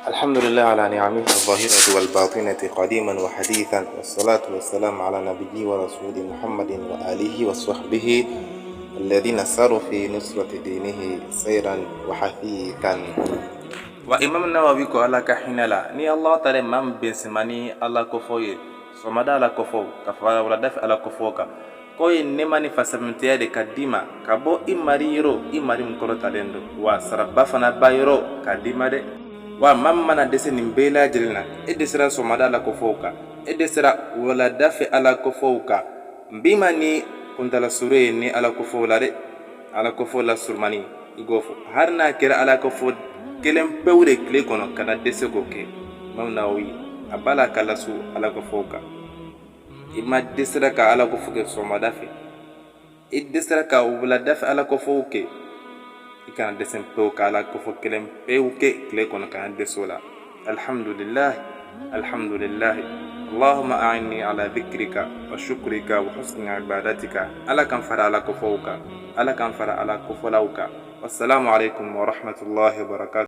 الحمد لله على نعمه الظاهرة والباطنة قديما وحديثا والصلاة والسلام على نبيه ورسوله محمد وآله وصحبه الذين ساروا في نصرة دينه سيرا وحثيثا. Wa Imam Nawawi ko Ala ka hinɛ la, ni Allah taala maa min bɛnsema ni Ala kofɔ ye sɔgɔmada Ala kofɔ ka fara wulada fɛ Ala kofɔ kan, k'o ye nɛɛma ni fasamatiya de ka d'i ma ka bɔ i mari yɔrɔ, i mari min kɔrɔtalen don, wa saraba fana ba yɔrɔ ka d'i ma dɛ. Wa maa min mana dɛsɛ nin bɛɛ lajɛlen na, e dɛsɛra sɔgɔmada Ala kofɔw kan, e dɛsɛra wulada fɛ Ala kofɔw kan, n b'i ma ni kuntala surun ye ni Ala kofɔw la dɛ. Ala kofɔ la surumani i k'o fɔ, hali n'a kɛra Ala kofɔ kelen pewu de tile kɔnɔ, kana dɛsɛ k'o kɛ. Imam Nawawi a b'a la ka lasu Ala kofɔw kan. I ma dɛsɛra ka Ala kofɔ kɛ sɔgɔmada fɛ, i dɛsɛra ka wulada fɛ Ala kofɔw kɛ, i kana dɛsɛ pewu ka Ala kofɔ kelen pewu kɛ tile kɔnɔ, kana dɛsɛ o la. Alhamdulilahi, alhamdulilahi. Allahumma a'inni ala dhikrika wa shukrika wa husni ibadatika. Ala kan fara Ala kofɔw kan, Ala kan fara Ala kofɔlaw kan. Wassalamu alaikum wa rahmatullahi wa barakatuh.